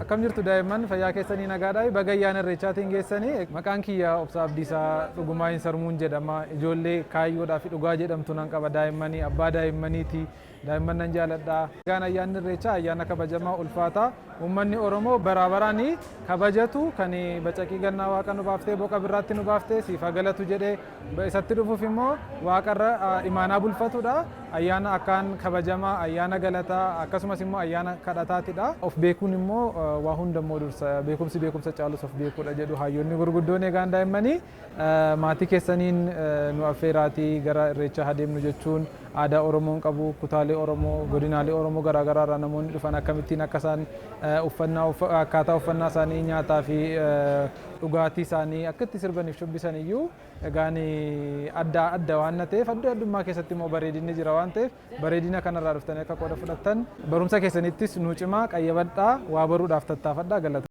Akkam jirtu daa'imman? Fayyaa keessanii? Nagaadhaa? Baga ayyaana Irreechaatiin geessanii. Maqaan kiyya Obsa Abdiisaa Dhugumaa hin Sarmuun jedhama. Ijoollee kaayyoodhaa fi dhugaa jedhamtu nan qaba daa'immanii, abbaa daa'immaniiti. Daa'imman nan jaaladha. Egaan ayyaanni Irreechaa ayyaana kabajamaa ulfaataa uummanni Oromoo baraa baraan kabajatu, kan bacaqii gannaa Waaqa nu baaftee boqa birraatti nu baaftee siif haa galatu jedhee isatti dhufuuf immoo Waaqarra imaanaa bulfatudha. Ayyaana akkaan kabajamaa, ayyaana galataa, akkasumas immoo ayyaana kadhataatidha. Of beekuun immoo waa hunda immoo dursa. Beekumsi beekumsa caalus of beekuudha jedhu hayyoonni gurguddoon. Egaan daa'immanii, maatii keessaniin nu affeeraatii gara Irreechaa adeemnu jechuun aadaa Oromoon qabu, kutaalee Oromoo, godinaalee Oromoo garaagaraa irraa namoonni dhufan akkamittiin akka isaan uffannaa, akkaataa uffannaa isaanii, nyaataa fi dhugaatii isaanii, akka itti sirbaniif shubbisan iyyuu egaan adda adda waan ta'eef, adda addummaa keessatti immoo bareedinni jira waan ta'eef, bareedina kanarraa dhuftanii akka qooda fudhattan, barumsa keessanittis nu cimaa, qayyabadhaa, waa baruudhaaf tattaafadhaa. Galata.